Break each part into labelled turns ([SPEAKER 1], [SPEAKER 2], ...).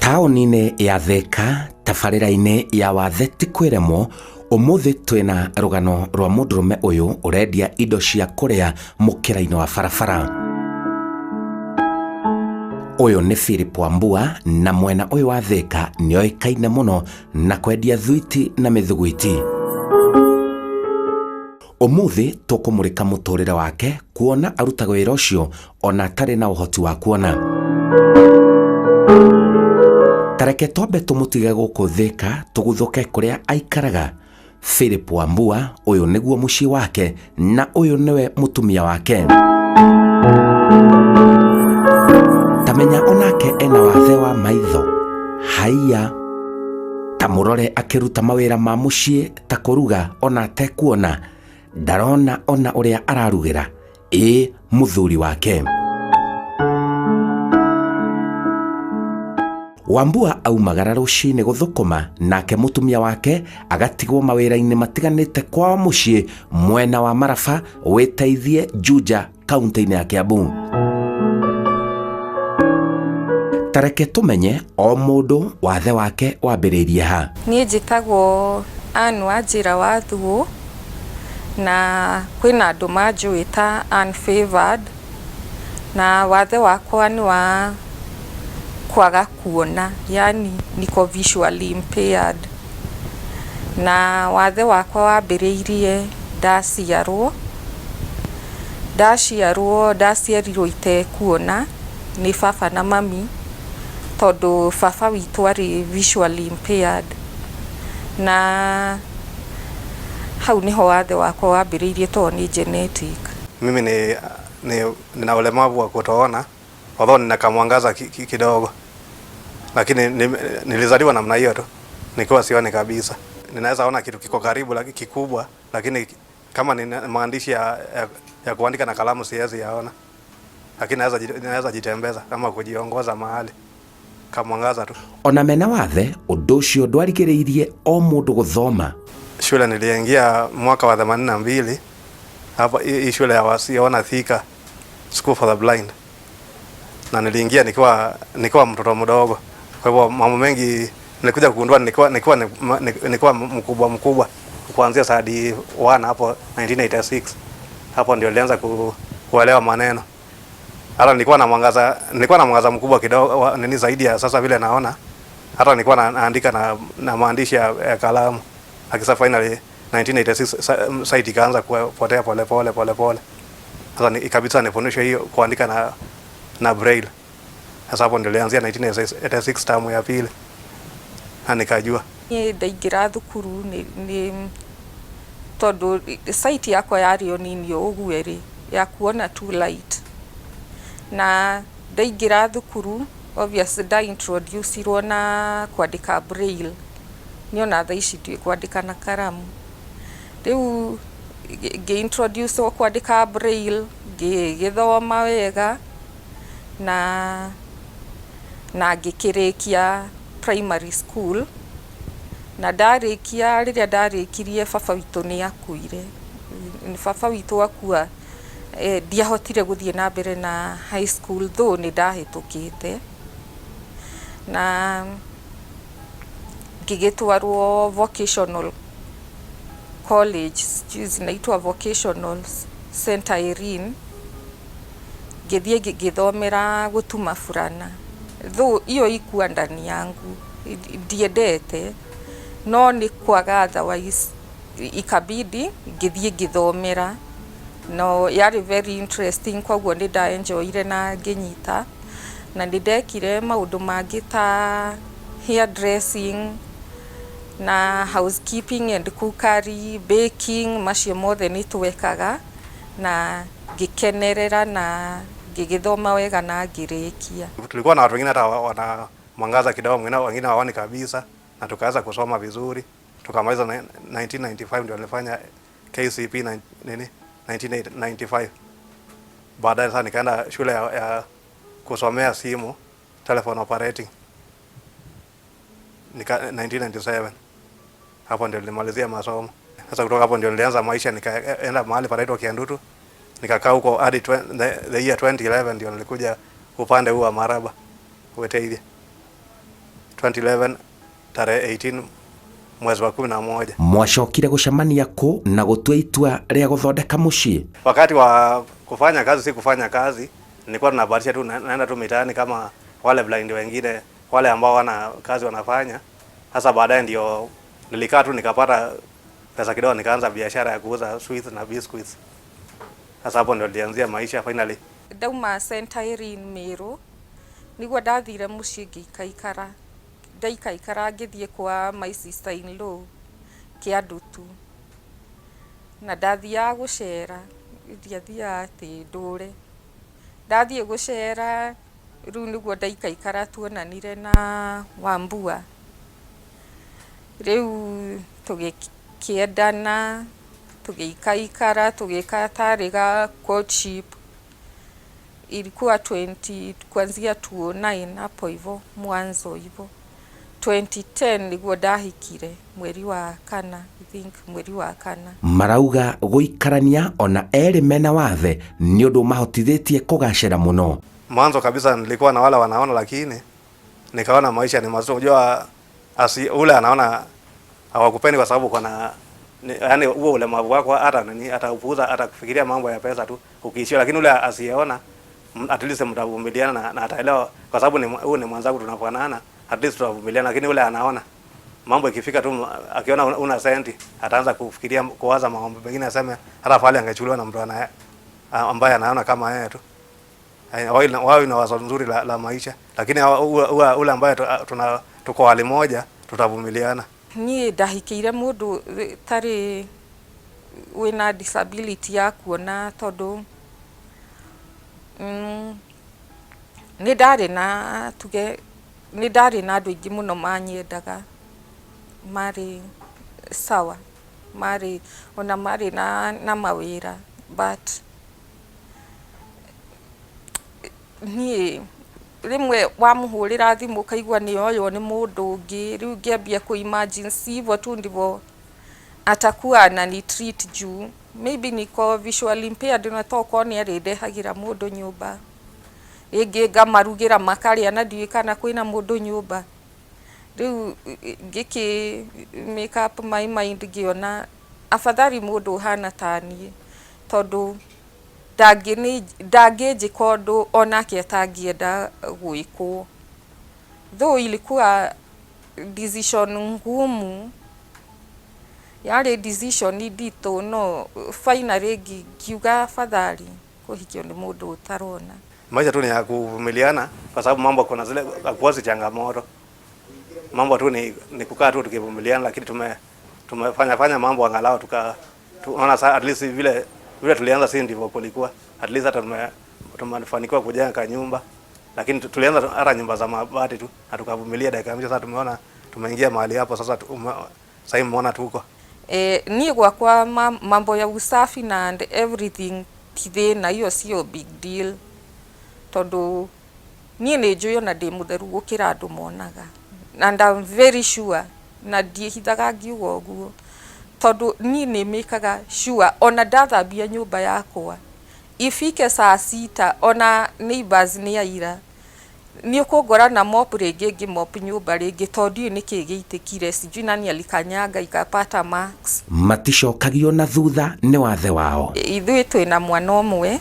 [SPEAKER 1] Taũni-inĩ ya Thĩka, tabarĩra-inĩ ya Wathe ti kwĩremwo, ũmũthĩ twĩna rũgano rwa mũndũrũme ũyũ ũrendia indo cia kũrĩa mũkĩra-inĩ wa barabara. Ũyũ nĩ Philip Wambua na mwena ũyũ wa Thĩka nĩoĩkaine mũno na kwendia thwiti na mĩthugwiti. Ũmũthĩ tũkũmũrĩka mũtũrĩre wake kuona arutaga wĩra ũcio ona atarĩ na ũhoti wa kuona. Tareke twambe tũmũtige gũkũ Thĩka tũguthũke kũrĩa aikaraga. Philip Wambua ũyũ nĩguo mũciĩ wake na ũyũ nĩwe mũtumia wake. Tamenya onake ena wathe wa maitho. Haiya. Ta mũrore akĩruta mawĩra ma mũciĩ ta kũruga ona atekuona. Ndarona ona ũrĩa ararugĩra. Ĩĩ mũthuri wake. Wambua aumagara rũcinĩ gũthũkũma nake mũtumia wake agatigwo mawĩra-inĩ matiganĩte kwao mũciĩ mwena wa Maraba wĩteithie Juja kaunti-inĩ ya Kiambu. Tareke tũmenye o mũndũ wathe wake wambĩrĩirie ha.
[SPEAKER 2] Niĩ njĩtagwo Ann Wanjĩra wa Thuo, na kwĩna andũ manjũĩ ta Unfavored, na wathe wakwa nĩ wa kwaga kuona, yaani niko visually impaired. Na wathe wakwa wambĩrĩirie ndaciarwo, ndaciarwo ndaciarirwo itekuona nĩ baba na mami, tondũ baba witũ arĩ visually impaired. Na hau niho wathe wakwa wambĩrĩirie tondũ nĩ genetic.
[SPEAKER 3] Mimi nina ulemavu wa kutoona, although nina kamwangaza kidogo, lakini nilizaliwa namna hiyo tu, nikiwa sioni kabisa. Ninaweza ona kitu kiko karibu lakini kikubwa, lakini kama ni maandishi ya kuandika na kalamu siwezi yaona, lakini naweza jitembeza kama kujiongoza mahali kamwangaza tu.
[SPEAKER 1] Ona mena wathe ũndũ ũcio ndwarigĩrĩirie o mũndũ gũthoma.
[SPEAKER 3] Shule niliingia mwaka wa 82 hapa hii shule ya wasioona Thika School for the Blind, na niliingia nikiwa mtoto mdogo. Kwa hivyo mambo mengi nilikuja kugundua nikiwa mkubwa mkubwa, kuanzia sadi 1 hapo 1986 hapo ndio nilianza kuelewa maneno. Hata nilikuwa na mwangaza mkubwa kidogo, nini zaidi ya sasa vile naona. Hata nilikuwa naandika na maandishi ya kalamu. Lakini sasa finally 1986 sight ikaanza kupotea pole pole pole pole. Sasa ikabidi nifundishwe hiyo kuandika na braille. Sasa hapo ndio nilianzia 1986 term ya pili. Na nikajua.
[SPEAKER 2] Niĩ ndaingĩra thukuru nĩ tondũ sight yakwa yarĩ o nini o ũguo rĩ, ya kuona tu light. Na ndaingĩra thukuru obviously nda introduce-irwo na kwandĩka braille. Niĩ ona thaa ici ndiũĩ kwandĩka na karamu. Rĩu ngĩ introduce-wo kwandĩka braille, ngĩgĩthoma wega na ngĩkĩrĩkia primary school. Na ndarĩkia, rĩrĩa ndarĩkirie baba witũ nĩ akuire. Baba witũ akua, ndiahotire gũthiĩ na mbere na high school though nĩ ndahĩtũkĩte. Na ngĩgĩtwarwo vocational college, sijui zinaitwa vocational center Irene. Ngĩthiĩ ngĩthomera gũtuma burana. Though hiyo ikuwa ndani yangu, ndiendete, no nĩ kwaga otherwise ikabidi ngĩthiĩ ngĩthomera. No yarĩ very interesting, koguo nĩ nda enjoyire na ngĩnyita. Na nĩ ndekire maũndũ mangĩ ta hair dressing na housekeeping and cookery, baking, macio mothe nĩ twekaga na ngĩkenerera na ngĩgĩthoma wega na ngĩrĩkia.
[SPEAKER 3] Tulikuwa na watu wengine hata wana mwangaza kidogo, wengine hawaoni kabisa, na tukaweza kusoma vizuri. Tukamaliza 1995 ndio nilifanya KCP nini 1995. Baadaye sasa nikaenda shule ya kusomea simu, telephone operating. Nika 1997. Hapo ndio nilimalizia masomo. Sasa kutoka hapo ndio nilianza maisha, nikaenda mahali panaitwa Kiandutu. Nikakaa huko hadi the year 2011 ndio nilikuja upande huu wa Maraba Weteithia. 2011 tarehe 18 mwezi wa 11.
[SPEAKER 1] Mwacokire gũcemania kũ na gũtua itua rĩa gũthondeka mũciĩ?
[SPEAKER 3] Wakati wa kufanya kazi, si kufanya kazi, nilikuwa tunabahatisha tu, naenda tu mitaani kama wale blind wengine, wale ambao wana kazi wanafanya. Sasa baadaye ndio nilikaa tu nikapata pesa kidogo, nikaanza biashara ya kuuza sweets na biscuits. Sasa hapo ndio nilianzia maisha finally.
[SPEAKER 2] Ndauma St Irene Meru niguo ndathire muciĩ ngĩikaikara, ndaikaikara ngĩthiĩ kwa my sister in law Kĩandutu, na ndathiaga gũcera, ndiathiaga atĩ ndũre. Ndathiĩ gũcera rĩu nĩguo ndaikaikara tuonanire na Wambua, rĩu tũgĩkĩendana, tũgĩikaikara, tũgĩka tarĩ ga courtship. Ilikuwa 20 kuanzia 2009 hapo hivo mwanzo hivo. 2010 niguo ndahikire, mweri wa kana, I think mweri wa kana.
[SPEAKER 1] Marauga gũikarania ona erĩ mena wathe nĩ ũndũ mahotithĩtie kũgacĩra mũno.
[SPEAKER 3] Mwanzo kabisa nilikuwa na wale wanaona, lakini nikaona maisha ni mazuri. Unajua asi ule anaona hawakupendi kwa sababu uko na yaani huo ulemavu wako, hata nini ataupuuza, hata kufikiria mambo ya pesa tu ukiishia, lakini ule asiyeona at least mtavumiliana na ataelewa kwa sababu huyu ni mwenzangu, tunafanana, at least tutavumiliana. Lakini ule anaona mambo ikifika tu akiona una senti ataanza kufikiria kuwaza mambo mengine, aseme hata pale angechukuliwa na mtu ambaye anaona kama yeye tu. Wao ina wazo nzuri la maisha, lakini ule ambaye tuko hali moja tutavumiliana.
[SPEAKER 2] Niĩ ndahikĩire mũndũ tarĩ wĩna disability ya kuona, tondũ nĩ ndarĩ na tuge nĩ ndarĩ na andũ aingĩ mũno manyendaga, marĩ sawa, marĩ ona marĩ na mawĩra, but niĩ rĩmwe wamũhũrĩra thimũ ũkaigua nĩ oywo nĩ mũndũ ũngĩ, rĩu ngĩambia kũ imagine si hivyo tu ndivyo atakuwa anani treat juu maybe niko visually impaired, na tokorwo nĩ arĩndehagĩra mũndũ nyũmba, rĩngĩ ngamarugĩra makarĩa na ndiũĩ kana kwĩna mũndũ nyũmba. Rĩu ngĩkĩ make up my mind, ngĩona afadhali mũndũ ũhana ta niĩ, tondũ ndangĩnjĩka ũndũ onake atangĩenda gwĩkwo. Though ilikuwa decision ngumu, yarĩ decision nditũ, no finally ngiuga afadhali kũhikio nĩ mũndũ ũtarona.
[SPEAKER 3] Maisha tu ni ya kuvumiliana, kwa sababu mambo kuna zile hakukosi changamoto. Mambo tu ni kukaa tu tukivumiliana, lakini tumefanya fanya mambo angalau tunaona at least vile tulianza si ndivyo kulikuwa. At least hata tumefanikiwa kujenga nyumba, lakini tulianza hata nyumba za mabati tu na tukavumilia dakika mwisho. Sasa tumeona tumeingia mahali hapo sasa, sasa hivi umeona tuko.
[SPEAKER 2] Niĩ gwakwa mambo ya usafi na and everything ti thĩna, hiyo sio big deal, tondũ niĩ nĩ njũĩ ona ndĩ mũtheru gũkĩra andũ monaga, and I'm very sure, na ndiĩhithaga ngiuga ũguo, tondũ niĩ nĩ mĩkaga sure ona ndathambia nyũmba yakwa ifike saa 6, ona neighbors nĩ aira, nĩ ũkũngora na mop rĩngĩ ngĩ mop nyũmba rĩngĩ, tondũ ndiũĩ nĩkĩ gĩitĩkire, sijui nani alikanyanga ikapata marks.
[SPEAKER 1] Maticokagio na thutha nĩ wathe wao.
[SPEAKER 2] Ithuĩ twĩna mwana ũmwe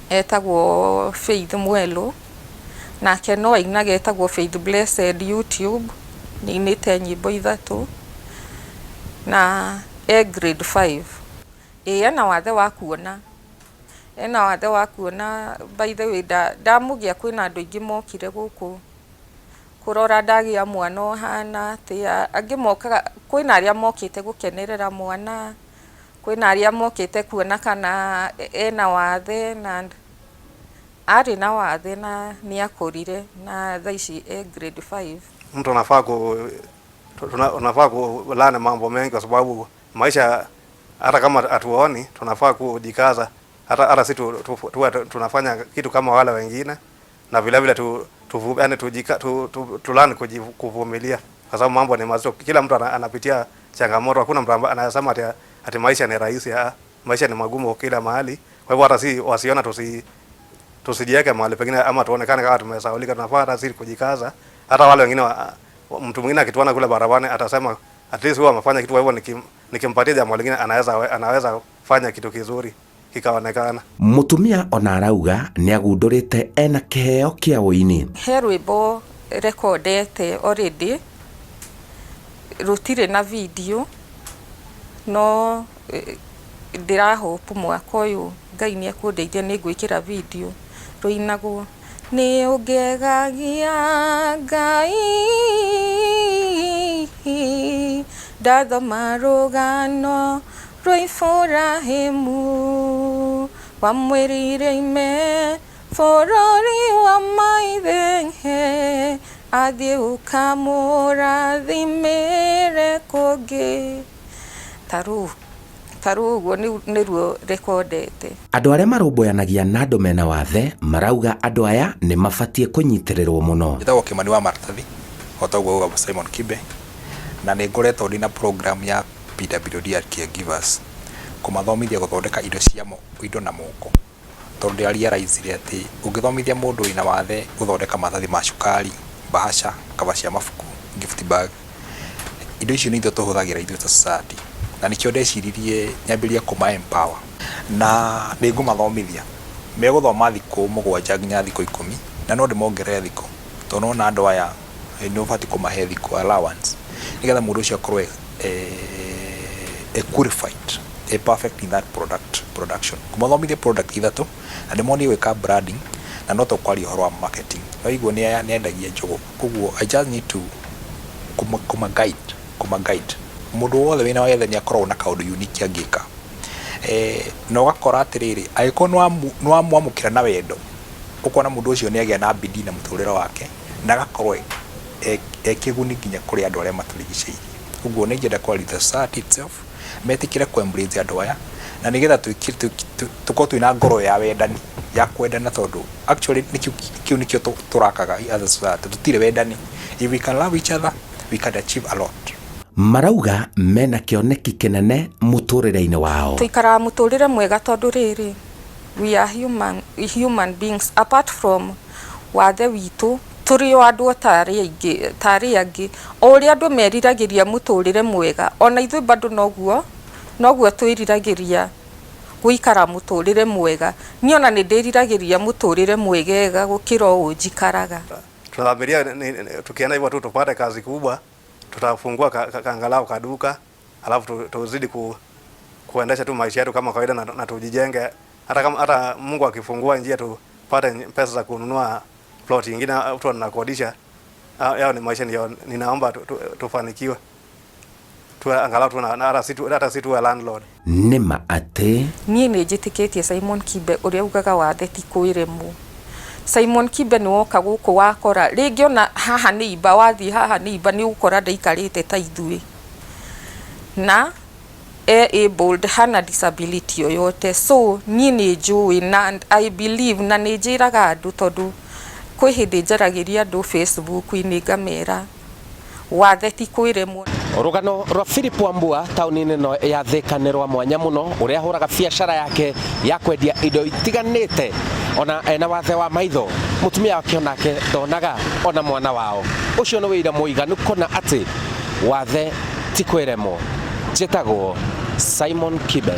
[SPEAKER 2] etagwo Faith Mwelo, nake no ainaga, etagwo Faith Blessed YouTube, nĩainĩte nyĩmbo 3 na e grade 5. Ĩĩ ena wathe wa kuona, ena wathe wa kuona. By the way, ndamũgĩa kwĩna andũ aingĩ mokire gũkũ kũrora ndagĩa mwana ũhana atĩa, angĩ mokaga, kwĩna arĩa mokĩte gũkenerera mwana, kwĩna arĩa mokĩte kuona kana ena wathe, na arĩ na wathe na nĩ akũrire na thaa ici e grade 5.
[SPEAKER 3] Mtu unafaa kulana mambo mengi kwa sababu maisha hata kama hatuoni tunafaa kujikaza, hata sisi tuwe tunafanya kitu kama wale wengine, na vile vile tulani kuvumilia kwa sababu mambo ni mazito. Kila mtu anapitia changamoto, hakuna mtu ambaye anasema ati maisha ni rahisi. Maisha ni magumu kila mahali. Kwa hivyo hata si wasiona tusijiweke mahali pengine ama tuonekane kama tumesahaulika. Tunafaa hata sisi kujikaza, Hata wale wengine mtu mwingine akituona kule barabarani atasema at least huwa amefanya kitu, kwa hivyo nikimpatia jambo lingine anaweza fanya kitu kizuri kikaonekana.
[SPEAKER 1] Mutumia ona arauga nĩ agundũrĩte ena kĩheo kĩa ũini.
[SPEAKER 2] He rwĩmbo rekondete already, rũtirĩ na video, no ndĩrahope mwaka ũyũ Ngai nĩ ekũndeithia nĩ ngwĩkĩra video. Rũinagwo nĩ ũngegagia Ngai ndathoma rũgano rwa Iburahĩmu, wamwĩrire ime bũrũri wa maithe athiĩ ũkamũrathimĩre kũngĩ. Ta rĩu ũguo nĩruo rekondete.
[SPEAKER 1] Andũ arĩa marũmbũyanagia na andũ mena wathe marauga andũ aya nĩ mabatiĩ kũnyitĩrĩrwo mũno.
[SPEAKER 4] Njĩtagwo Kĩmani wa Maratathi, o ta ũguo auga Simon Kibe, na nĩ ngoretwo ndĩna program ya PWD and caregivers kũmathomithia gũthondeka indo cia indo na moko, tondũ ndĩra realize atĩ ũngĩthomithia mũndũ wĩna wathe gũthondeka maratathi ma cukari, bahasha, cover cia mabuku, gift bag, indo icio nĩ ithuĩ tũhũthagĩra ithuĩ ta society, na nĩkĩo ndeciririe nyambĩrĩrie kũma empower na nĩ ngũmathomithia. Megũthoma thikũ 7 nginya thikũ 10, na no ndĩmongerere thikũ tondũ nona andũ aya nĩ ũbatiĩ kũmahe thikũ allowance nĩgetha mũndũ ũcio akorwo e qualified, e perfect in that product production. Kũmathomithia product ithatũ na ndĩmonie gwĩka branding, na no tũkwaria ũhoro wa marketing. No igua nĩ endagia njũgũ, koguo I just need to kũma guide. Mũndũ wothe wĩna wathe nĩ akoragwo na kaũndũ unique angĩka, na ũgakora atĩrĩrĩ, angĩkorwo nĩ wamwamũkĩra na wendo, ũkona mũndũ ũcio nĩ agĩa na bidii na mũtũrĩre wake na agakorwo e kĩguni nginya kũrĩ andũ arĩa matũrigicĩirie. Ũguo nĩ ingĩenda kwaria the society itself metĩkĩre kũ embrace andũ aya, na nĩgetha tũkorwo twĩna ngoro ya wendani, ya kwendana, tondũ actually nĩkĩo kĩu nĩkĩo tũrakaga as a society, tũtirĩ wendani. If we can love each other, we can achieve a lot.
[SPEAKER 1] Marauga mena kĩoneki kĩnene mũtũrĩre-inĩ wao.
[SPEAKER 2] Tũikaraga mũtũrĩre mwega tondũ rĩrĩ, we are human beings. Apart from wathe witũ, tũrĩ o andũ o ta arĩa aingĩ, ta arĩa angĩ. O ũrĩa andũ meriragĩria mũtũrĩre mwega, ona ithuĩ bado noguo twĩriragĩria gũikara mũtũrĩre mwega. Niĩ ona nĩ ndĩriragĩria mũtũrĩre mwegega gũkĩra ũũ njikaraga.
[SPEAKER 3] Tunadhamiria tukienda hivyo tu tupate kazi kubwa, tutafungua angalau kaduka, alafu tuzidi kuendesha tu maisha yetu kama kawaida na tujijenge. Hata kama hata Mungu akifungua njia tupate pesa za kununua plot nyingine tu tunakodisha, yao ni maisha ndio ninaomba tufanikiwe. Tu angalau tu na hata si tuwe landlord.
[SPEAKER 1] Nĩ ma atĩ
[SPEAKER 2] Niĩ nĩ njĩtĩkĩtie Simon Kibe ũrĩa ugaga wathe ti kwĩremwo. Simon Kibe nĩ woka gũkũ wakora rĩngĩ ona haha nĩ imba, wathiĩ haha nĩ imba, nĩ ũgũkora ndaikarĩte ta ithuĩ na e abled, hana disability yoyote. So niĩ nĩ njũĩ na I believe, na nĩ njĩraga andũ, tondũ kwĩ hĩndĩ njaragĩria andũ Facebook-inĩ ngamera wathe ti kwĩremwo.
[SPEAKER 1] Rũgano rwa Philip Wambua taũni-inĩ ĩno ya Thika nĩ rwa mwanya mũno, ũrĩa ahũraga biacara yake ya kwendia indo itiganĩte ona ena wathe wa maitho. Mũtumia wake onake ndonaga, ona mwana wao. Ũcio nĩ wĩira mũiganu kũna atĩ wathe ti kwĩremwo. Njĩtagwo Simon Kibe.